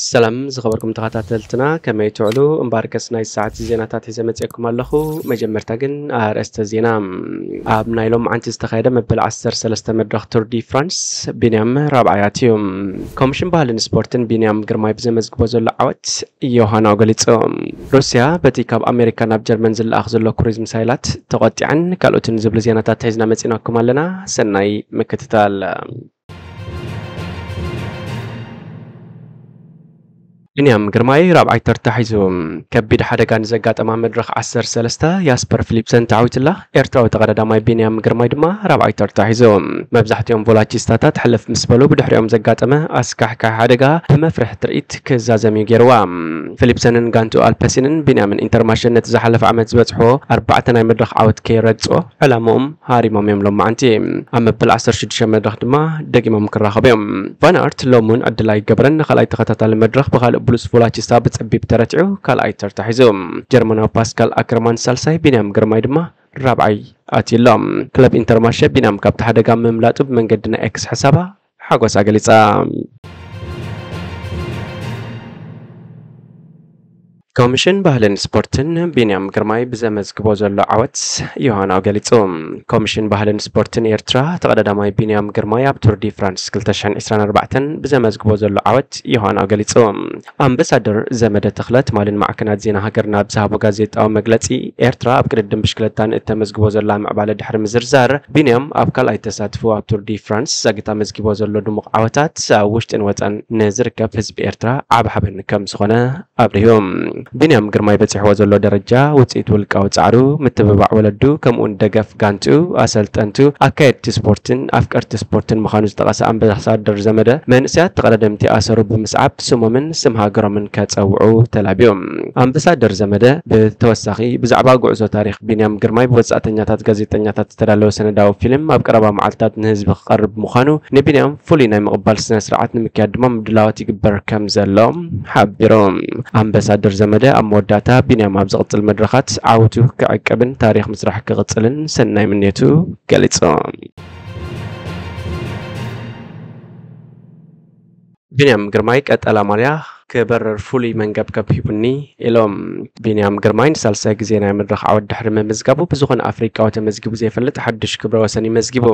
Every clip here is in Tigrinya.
ሰላም ዝኸበርኩም ተኸታተልትና፣ ከመይ ትውዕሉ? እምበኣርከስ ናይ ሰዓት ዜናታት ሒዘ መጺኤኩም ኣለኹ። መጀመርታ ግን ኣርእስተ ዜና። ኣብ ናይ ሎማዓንቲ ዝተኻየደ መበል ዓሰርተ ሰለስተ መድረኽ ቱር ዲ ፍራንስ ቢንያም ራብዓይ ኣትዩ። ኮሚሽን ባህልን ስፖርትን ቢንያም ግርማይ ብዘመዝግቦ ዘሎ ዓወት ዮሃና ገሊጹ። ሩስያ በቲ ካብ ኣሜሪካ ናብ ጀርመን ዝለኣኽ ዘሎ ክሩዝ ሚሳይላት ተቖጢዐን ካልኦትን ዝብሉ ዜናታት ሒዝና መጺናኩም ኣለና። ሰናይ ምክትታል። ቢንያም ግርማይ ራብዓይ ተርታ ሒዙ። ከቢድ ሓደጋ ንዘጋጠማ መድረኽ ዓሰርተ ሰለስተ ያስፐር ፊሊፕሰን ተዓዊትላ። ኤርትራዊ ተቐዳዳማይ ቢንያም ግርማይ ድማ ራብዓይ ተርታ ሒዙ። መብዛሕትኦም ቮላቺስታታት ሕልፍ ምስ በሉ ብድሕሪኦም ዘጋጠመ ኣስካሕካሒ ሓደጋ ብመፍርሒ ትርኢት ክዛዘም እዩ ገይርዋ። ፊሊፕሰንን ጋንቱ ኣልፐሲንን ቢንያምን ኢንተርማሸን ነቲ ዝሓለፈ ዓመት ዝበጽሕዎ ኣርባዕተ ናይ መድረኽ ዓወት ከይረግጽዎ ዕላምኦም ሃሪሞም እዮም ሎማዓንቲ። ኣብ መበል ዓሰርተ ሽዱሽተ መድረኽ ድማ ደጊሞም ክራኸቡ እዮም። ቫን ኣርት ሎም እውን ዕድል ኣይገበረን። ንኻልኣይ ተኸታታሊ መድረኽ ብኻልእ ብሉስ ቮላቺስታ ብጸቢብ ተረቲዑ ካልኣይ ተርታ ሒዙ። ጀርመናዊ ፓስካል ኣክረማን ሳልሳይ፣ ቢንያም ግርማይ ድማ ራብዓይ ኣትዩ ኣሎ። ክለብ ኢንተርማሸ ቢንያም ካብቲ ሓደጋ ምምላጡ ብመንገዲ ናይ ኤክስ ሕሳባ ሓጎሳ ገሊጻ። ኮሚሽን ባህልን ስፖርትን ቢንያም ግርማይ ብዘመዝግቦ ዘሎ ዓወት ዮሃና ገሊጹ። ኮሚሽን ባህልን ስፖርትን ኤርትራ ተቐዳዳማይ ቢንያም ግርማይ ኣብ ቱር ዲ ፍራንስ ክልተ ሽሕን ዕስራን ኣርባዕተን ብዘመዝግቦ ዘሎ ዓወት ዮሃና ገሊጹ። ኣምባሳደር ዘመደ ተኽለ ትማሊ ንማዕከናት ዜና ሃገርና ኣብ ዝሃቦ ጋዜጣዊ መግለጺ፣ ኤርትራ ኣብ ቅድድም ብሽክለታ ንእተመዝግቦ ዘላ ምዕባለ ድሕሪ ምዝርዛር፣ ቢንያም ኣብ ካልኣይ ተሳትፎ ኣብ ቱር ዲ ፍራንስ ዛጊት ኣመዝጊቦ ዘሎ ድሙቕ ዓወታት ኣብ ውሽጥን ወጻን ንዝርከብ ህዝቢ ኤርትራ ዓቢ ሓበን ከም ዝኾነ ኣብሪሁ። ቢንያም ግርማይ በጺሕዎ ዘሎ ደረጃ ውጽኢት ውልቃዊ ጻዕሩ፣ ምትብባዕ ወለዱ፣ ከምኡውን ደገፍ ጋንትኡ፣ ኣሰልጠንቱ፣ ኣካየድቲ ስፖርትን ኣፍቀርቲ ስፖርትን ምዃኑ ዝጠቐሰ ኣምባሳደር ዘመደ፣ መንእሰያት ተቐዳደምቲ ኣሰሩ ብምስዓብ ስሞምን ስም ሃገሮምን ከጸውዑ ተላብዩ። ኣምባሳደር ዘመደ ብተወሳኺ ብዛዕባ ጉዕዞ ታሪኽ ቢንያም ግርማይ ብወጻእተኛታት ጋዜጠኛታት ዝተዳለወ ሰነዳዊ ፊልም ኣብ ቀረባ መዓልታት ንህዝቢ ክቐርብ ምዃኑ፣ ንቢንያም ፍሉይ ናይ ምቕባል ስነ ስርዓት ንምክያድ ድማ ምድላዋት ይግበር ከም ዘሎ ሓቢሩ። ኣምባሳደር ዘመደ ኣብ መወዳእታ፣ ቢንያም ኣብ ዝቕጽል መድረኻት ዓወቱ ክዕቅብን ታሪኽ ምስራሕ ክቕጽልን ሰናይ ምንየቱ ገሊጹ። ቢንያም ግርማይ ቀጠላ ማልያ ክበርር ፍሉይ መንገብገብ ሂቡኒ ኢሎም። ቢንያም ግርማይ ንሳልሳይ ግዜ ናይ መድረኽ ዓወት ድሕሪ ምምዝጋቡ ብዝኾነ ኣፍሪቃዊ ተመዝጊቡ ዘይፈልጥ ሓድሽ ክብረ ወሰን እዩ መዝጊቡ።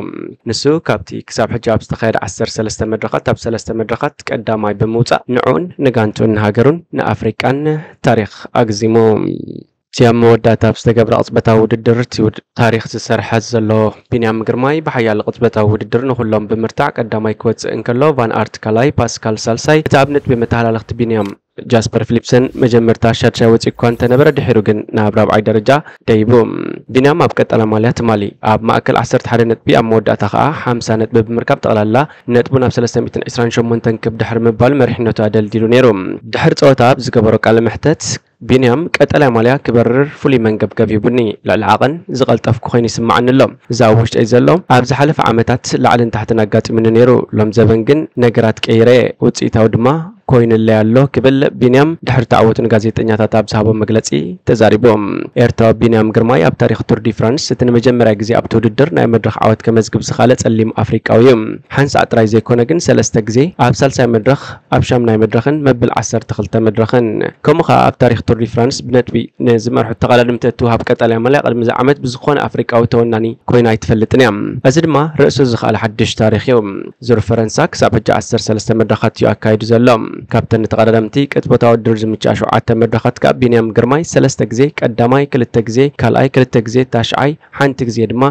ንሱ ካብቲ ክሳብ ሕጂ ኣብ ዝተኻየደ ዓሰርተ ሰለስተ መድረኻት ኣብ ሰለስተ መድረኻት ቀዳማይ ብምውጻእ ንዕኡን ንጋንቱን ንሃገሩን ንኣፍሪቃን ታሪኽ ኣግዚሙ። እቲ ኣብ መወዳእታ ኣብ ዝተገብረ ቅጽበታዊ ውድድር እቲ ውድ-፣ ታሪኽ ዝሰርሐ ዘሎ ቢንያም ግርማይ ብሓያሎ ቅጽበታዊ ውድድር ንኹሎም ብምርታዕ ቀዳማይ ክወጽእ እንከሎ ቫን ኣርት ካልኣይ፣ ፓስካል ሳልሳይ፣ እቲ ኣብ ነጥቢ መተሃላለኽቲ ቢንያም ጃስፐር ፊሊፕሰን መጀመርታ ሻድሻይ ወጺኡ እኳ እንተነበረ፣ ድሒሩ ግን ናብ ራብዓይ ደረጃ ደይቡ። ቢንያም ኣብ ቀጠላ ማልያ ትማሊ ኣብ ማእከል ዓሰርተ ሓደ ነጥቢ፣ ኣብ መወዳእታ ከኣ ሓምሳ ነጥቢ ብምርካብ፣ ጠቕላላ ነጥቡ ናብ ሰለስተ ሚእትን ዕስራን ሸሞንተን ክብ ድሕሪ ምባሉ መሪሕነቱ ኣደልዲሉ ነይሩ። ድሕሪ ጸወታ ኣብ ዝገበሮ ቃለ መሕተት፣ ቢንያም ቀጠልያ ማልያ ክበርር ፍሉይ መንገብገብ ሂቡኒ። ልዕሊ ዓቐን ዝቐልጠፍኩ ኮይኑ ይስምዓኒ ኣሎ። እዚ ኣብ ውሽጠይ ዘሎ ኣብ ዝሓለፈ ዓመታት ላዕልን ታሕትን ኣጋጢሙኒ ነይሩ። ሎም ዘበን ግን ነገራት ቀይረ እየ። ውጽኢታዊ ድማ ኮይኑለይ ኣሎ ክብል ቢንያም ድሕሪ ተዓወቱ ንጋዜጠኛታት ኣብ ዝሃቦ መግለጺ ተዛሪቡ። ኤርትራዊ ቢንያም ግርማይ ኣብ ታሪኽ ቱር ዲ ፍራንስ እቲ ንመጀመርያ ግዜ ኣብቲ ውድድር ናይ መድረኽ ዓወት ከመዝግብ ዝኸኣለ ጸሊም ኣፍሪቃዊ እዩ። ሓንሳእ ጥራይ ዘይኮነ ግን ሰለስተ ግዜ ኣብ ሳልሳይ መድረኽ፣ ኣብ ሻምናይ መድረኽን መብል ዓሰርተ ክልተ መድረኽን። ከምኡ ኸኣ ኣብ ታሪኽ ቱር ዲ ፍራንስ ብነጥቢ ንዝመርሑ ተቐዳደምቲ እትወሃብ ቀጠልያ ማልያ ቅድሚ እዚ ዓመት ብዝኾነ ኣፍሪቃዊ ተወናኒ ኮይና ኣይትፈልጥን እያ። እዚ ድማ ርእሱ ዝኸኣለ ሓድሽ ታሪኽ እዩ። ዙር ፈረንሳ ክሳብ ሕጂ ዓሰርተ ሰለስተ መድረኻት እዩ ኣካይዱ ዘሎ። ካብተን ንተቐዳደምቲ ቅጽበታዊ ውድድር ዝምችኣ ሸውዓተ መድረኻት ከኣ ቢንያም ግርማይ ሰለስተ ግዜ ቀዳማይ፣ ክልተ ግዜ ካልኣይ፣ ክልተ ግዜ ታሽዓይ፣ ሓንቲ ግዜ ድማ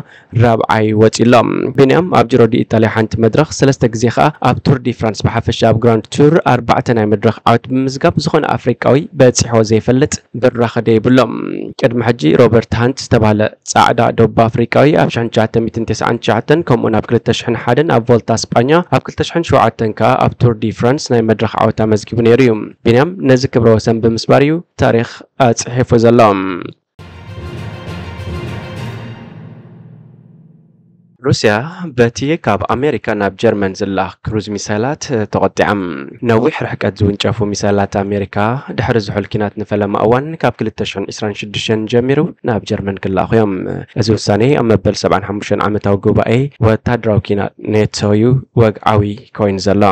ራብዓይ ወጺኡ ኣሎ። ቢንያም ኣብ ጂሮ ዲ ኢጣልያ ሓንቲ መድረኽ፣ ሰለስተ ግዜ ከኣ ኣብ ቱር ዲ ፍራንስ ብሓፈሻ ኣብ ግራንድ ቱር ኣርባዕተ ናይ መድረኽ ዓወት ብምምዝጋብ ዝኾነ ኣፍሪቃዊ በጺሕዎ ዘይፈልጥ ብራኸ ደይብሎም። ቅድሚ ሕጂ ሮበርት ሃንት ዝተባህለ ጻዕዳ ደቡብ ኣፍሪቃዊ ኣብ ሽሕን ትሽዓተ ሚእትን ተስዓን ትሽዓተን ከምኡውን ኣብ ክልተ ሽሕን ሓደን ኣብ ቮልታ ስጳኛ ኣብ ክልተ ሽሕን ሸውዓተን ከኣ ኣብ ቱር ዲ ፍራንስ ናይ መድረኽ ዓወት ኣመዝጊቡ ነይሩ እዩ። ቢንያም ነዚ ክብረ ወሰን ብምስባር እዩ ታሪኽ ኣጽሒፉ ዘሎ። ሩስያ በቲ ካብ ኣሜሪካ ናብ ጀርመን ዝላኽ ክሩዝ ሚሳይላት ተቖጢዓ። ነዊሕ ርሕቀት ዝውንጨፉ ሚሳይላት ኣሜሪካ ድሕሪ ዝሑል ኪናት ንፈለማ እዋን ካብ ክልተ ሽሕን ዕስራን ሽዱሽተን ጀሚሩ ናብ ጀርመን ክለኣኹ እዮም። እዚ ውሳኔ ኣብ መበል ሰብዓን ሓሙሽተን ዓመታዊ ጉባኤ ወታደራዊ ኪናት ኔቶ እዩ ወግዓዊ ኮይኑ ዘሎ።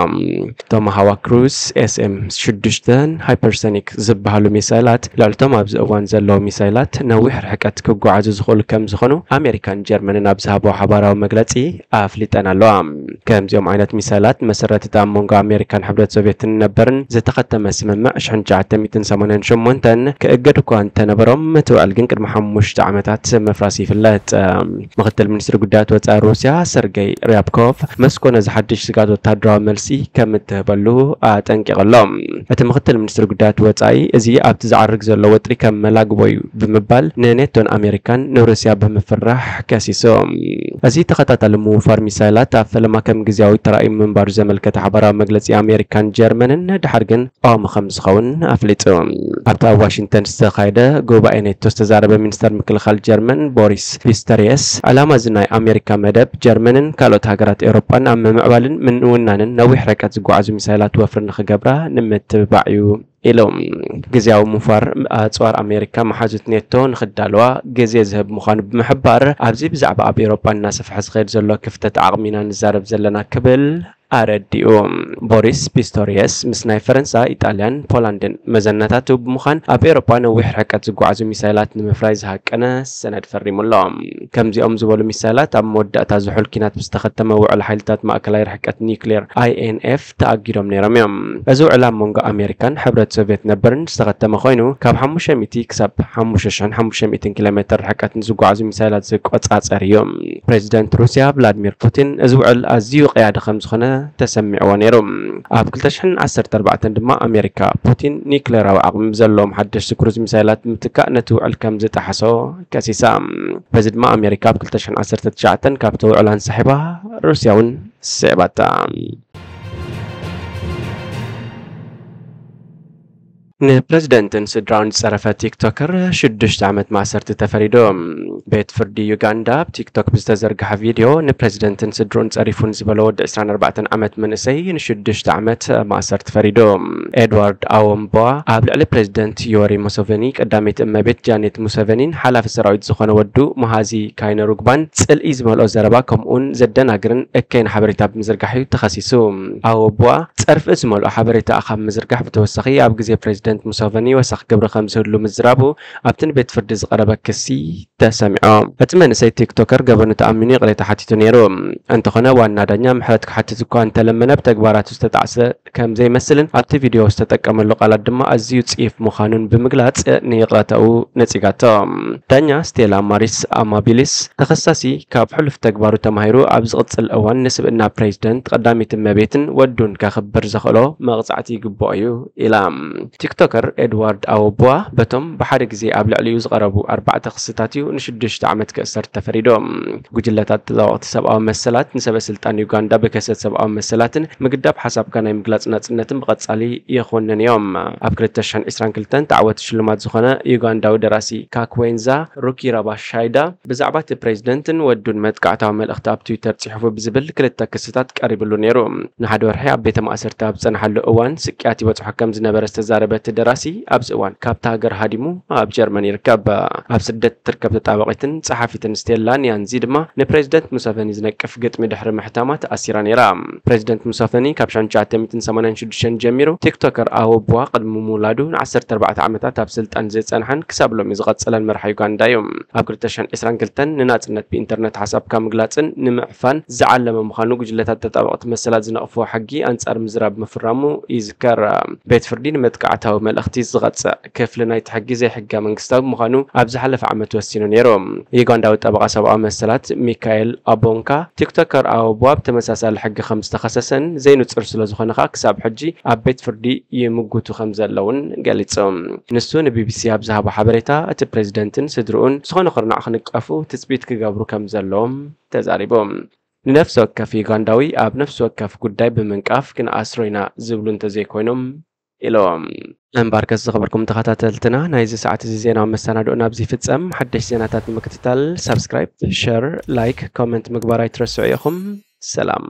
ቶማሃዋክ ክሩዝ ኤስኤም ሽዱሽተን ሃይፐርሶኒክ ዝበሃሉ ሚሳይላት ልዕልቶም ኣብዚ እዋን ዘለዉ ሚሳይላት ነዊሕ ርሕቀት ክጓዓዙ ዝኽእሉ ከም ዝኾኑ ኣሜሪካን ጀርመንን ኣብ ዝሃብዎ ሓባራዊ መግለጺ ኣፍሊጠን ኣለዋ። ከምዚኦም ዓይነት ሚሳይላት መሰረት እቲ ኣብ መንጎ ኣሜሪካን ሕብረት ሶቪየትን ነበርን ዝተኸተመ ስምምዕ ሽሕን ትሽዓተ ሚእትን ሰማንያን ሸሞንተን ክእገድ እኳ እንተነበሮም እቲ ውዕል ግን ቅድሚ ሓሙሽተ ዓመታት ምፍራስ ይፍለጥ። ምክትል ሚኒስትሪ ጉዳያት ወጻኢ ሩስያ ሰርገይ ሪያብኮቭ ሞስኮ ነዚ ሓድሽ ስግኣት ወታደራዊ መልሲ ከም እትህበሉ ኣጠንቂቑ ኣሎ። እቲ ምክትል ሚኒስትሪ ጉዳያት ወጻኢ እዚ ኣብቲ ዝዓርግ ዘሎ ወጥሪ ከም መላግቦ እዩ ብምባል ንኔቶን ኣሜሪካን ንሩስያ ብምፍራሕ ከሲሱ። እዚ ተኸታታሊ ምውፋር ሚሳይላት ኣብ ፈለማ ከም ግዝያዊ ተራእዩ ምንባሩ ዘመልከተ ሓባራዊ መግለጺ ኣሜሪካን ጀርመንን ድሓር ግን ተቃውሞ ከም ዝኸውን ኣፍሊጡ። ኣብቲ ኣብ ዋሽንግተን ዝተኻየደ ጉባኤ ኔቶ ዝተዛረበ ሚኒስተር ምክልኻል ጀርመን ቦሪስ ፒስተሪየስ፣ ዕላማ እዚ ናይ ኣሜሪካ መደብ ጀርመንን ካልኦት ሃገራት ኤውሮጳን ኣብ ምምዕባልን ምንውናንን ነዊሕ ርሕቀት ዝጓዓዙ ሚሳይላት ወፍሪ ንኽገብራ ንምትብባዕ እዩ ኢሉ። ግዝያዊ ምውፋር ኣጽዋር ኣሜሪካ መሓዙት ኔቶ ንኽዳለዋ ግዜ ዝህብ ምዃኑ ብምሕባር፣ ኣብዚ ብዛዕባ ኣብ ኤውሮጳ እናሰፍሐ ዝኸይድ ዘሎ ክፍተት ዓቕሚ ኢና ንዛረብ ዘለና ክብል ኣረዲኡ። ቦሪስ ፒስቶሪየስ ምስ ናይ ፈረንሳ፣ ኢጣልያን ፖላንድን መዘናታቱ ብምዃን ኣብ ኤውሮጳ ነዊሕ ርሕቀት ዝጓዓዙ ሚሳይላት ንምፍራይ ዝሃቀነ ሰነድ ፈሪሙ ኣሎ። ከምዚኦም ዝበሉ ሚሳይላት ኣብ መወዳእታ ዝሑል ኪናት ብዝተኸተመ ውዕል ሓይልታት ማእከላይ ርሕቀት ኒውክሌር ኣይኤንኤፍ ተኣጊዶም ነይሮም እዮም። እዚ ውዕል ኣብ መንጎ ኣሜሪካን ሕብረት ሶቪየት ነበርን ዝተኸተመ ኮይኑ ካብ ሓሙሽተ ሚእቲ ክሳብ ሓሙሽተ ሽሕን ሓሙሽተ ሚእትን ኪሎ ሜትር ርሕቀት ንዝጓዓዙ ሚሳይላት ዝቆጻጸር እዩ። ፕሬዚደንት ሩስያ ቭላድሚር ፑቲን እዚ ውዕል ኣዝዩ ቀያዲ ከም ዝኾነ ተሰሚዕዎ ነይሩ። ኣብ ክልተ ሽሕን ዓሰርተ ኣርባዕተን ድማ ኣሜሪካ ፑቲን ኒውክሌራዊ ዓቕሚ ብዘለዎም ሓደሽቲ ክሩዝ ሚሳይላት ምትካእ ነቲ ውዕል ከም ዝጠሓሶ ከሲሳ። በዚ ድማ ኣሜሪካ ኣብ ክልተ ሽሕን ዓሰርተ ትሽዓተን ካብቲ ውዕል ኣንሳሒባ፣ ሩስያ እውን ስዒባታ። ንፕረዚደንትን ስድራኡን ዝጸረፈ ቲክቶከር ሽዱሽተ ዓመት ማእሰርቲ ተፈሪዱ። ቤት ፍርዲ ዩጋንዳ ኣብ ቲክቶክ ብዝተዘርግሐ ቪድዮ ንፕረዚደንትን ስድርኡን ጸሪፉን ዝበሎ ወዲ ዕስራን ኣርባዕተን ዓመት መንእሰይ ንሽዱሽተ ዓመት ማእሰርቲ ፈሪዱ። ኤድዋርድ ኣወምቦዋ ኣብ ልዕሊ ፕረዚደንት ዮወሪ ሙሰቨኒ፣ ቀዳመይቲ እመቤት ጃኔት ሙሰቨኒን ሓላፊ ሰራዊት ዝኾነ ወዱ ሙሃዚ ካይነሩግባን ጽልኢ ዝመልኦ ዘረባ ከምኡውን ዘደናግርን እከይን ሓበሬታ ብምዝርጋሕ እዩ ተኸሲሱ። ኣወምቦዋ ጸርፊ ዝመልኦ ሓበሬታ ካብ ምዝርጋሕ ብተወሳኺ ኣብ ግዜ ፕረዚደንት ሙሰቨኒ ወሳኺ ግብሪ ከም ዝህሉ ምዝራቡ ኣብቲ ንቤት ፍርዲ ዝቐረበ ክሲ ተሰሚዖም። እቲ መንእሰይ ቲክቶከር ገበኑ ተኣሚኑ ይቕሬታ ሓቲቱ ነይሩ። እንተኾነ ዋና ዳኛ ምሕረት ክሓትት እኳ እንተለመነ ብተግባራቱ ዝተጣዕሰ ከም ዘይመስልን ኣብቲ ቪድዮ ዝተጠቀመሉ ቃላት ድማ ኣዝዩ ጽዩፍ ምዃኑን ብምግላጽ ንይቕረታኡ ነጺጋቶ። ዳኛ ስቴላ ማሪስ ኣማቢሊስ ተኸሳሲ ካብ ሕሉፍ ተግባሩ ተማሂሩ ኣብ ዝቕጽል እዋን ንስብእና ፕሬዚደንት፣ ቀዳመይቲ እመቤትን ወዱን ከኽብር ዘኽእሎ መቕጻዕቲ ይግብኦ እዩ ኢላ። ቲክቶከር ኤድዋርድ ኣወቡዋ በቶም ብሓደ ግዜ ኣብ ልዕሊኡ ዝቐረቡ ኣርባዕተ ክስታት እዩ ንሽዱሽተ ዓመት ክእሰር ተፈሪዱ። ጉጅለታት ተጣበቕቲ ሰብኣዊ መሰላት ንሰበ ስልጣን ዩጋንዳ ብክህሰት ሰብኣዊ መሰላትን ምግዳብ ሓሳብካ ናይ ምግላጽ ናጽነትን ብቐጻሊ ይኹንን እዮም። ኣብ ክልተ ሽሕን ዕስራን ክልተን ተዓወቲ ሽልማት ዝኾነ ዩጋንዳዊ ደራሲ ካክዌንዛ ሩኪራባሻይዳ ብዛዕባ እቲ ፕሬዚደንትን ወዱን መጥቃዕታዊ መልእኽቲ ኣብ ትዊተር ጽሒፉ ብዝብል ክልተ ክስታት ቀሪብሉ ነይሩ። ንሓደ ወርሒ ኣብ ቤተ ማእሰርቲ ኣብ ዝጸንሓሉ እዋን ስቅያት ይበጽሖ ከም ዝነበረ ዝተዛረበ እቲ ደራሲ ኣብዚ እዋን ካብታ ሃገር ሃዲሙ ኣብ ጀርመን ይርከብ። ኣብ ስደት እትርከብ ተጣባቒትን ጸሓፊትን ስቴላ ኒያንዚ ድማ ንፕሬዚደንት ሙሰቨኒ ዝነቅፍ ግጥሚ ድሕሪ ምሕታማ ተኣሲራ ነይራ። ፕሬዚደንት ሙሰቨኒ ካብ ሽሕን ትሽዓተ ሚእትን ሰማንያን ሽዱሽተን ጀሚሩ ቲክቶከር ኣወቡዋ ቅድሚ ምውላዱ ንዓሰርተ ኣርባዕተ ዓመታት ኣብ ስልጣን ዝጸንሓን ክሳብ ሎሚ ዝቐጸለን መራሒ ዩጋንዳ እዩ። ኣብ ክልተ ሽሕን ዕስራን ክልተን ንናጽነት ብኢንተርነት ሓሳብካ ምግላጽን ንምዕፋን ዝዓለመ ምዃኑ ጉጅለታት ተጣበቕቲ መሰላት ዝነቕፍዎ ሕጊ ኣንጻር ምዝራብ ምፍራሙ ይዝከር። ቤት ፍርዲ ንመጥቃዕታዊ መልእኽቲ ዝቐጽዕ ክፍሊ ናይቲ ሕጊ ዘይሕገ መንግስታዊ ምዃኑ ኣብ ዝሓለፈ ዓመት ወሲኑ ነይሩ። ዩጋንዳዊ ጠበቓ ሰብኣዊ መሰላት ሚካኤል ኣቦንካ ቲክቶከር ኣወቡዋ ብተመሳሳሊ ሕጊ ከም ዝተኸሰሰን ዘይንጹር ስለ ዝኾነ ከኣ ክሳብ ሕጂ ኣብ ቤት ፍርዲ ይምጉቱ ከም ዘለውን ገሊጹ። ንሱ ንቢቢሲ ኣብ ዝሃቦ ሓበሬታ፣ እቲ ፕሬዚደንትን ስድርኡን ዝኾነ ኩርናዕ ክንቀፉ ትጽቢት ክገብሩ ከም ዘለዎም ተዛሪቡ። ንነፍሲ ወከፍ ዩጋንዳዊ ኣብ ነፍሲ ወከፍ ጉዳይ ብምንቃፍ ክንኣስሮ ኢና ዝብሉ እንተዘይኮይኖም ኢሎም። እምበርከስ ዝኸበርኩም ተኸታተልትና፣ ናይዚ ሰዓት እዚ ዜናዊ መሰናድኦ ናብዚ ይፍጸም። ሓደሽ ዜናታት ንምክትታል ሳብስክራይብ፣ ሸር፣ ላይክ፣ ኮመንት ምግባር ኣይትረስዑ ኢኹም። ሰላም።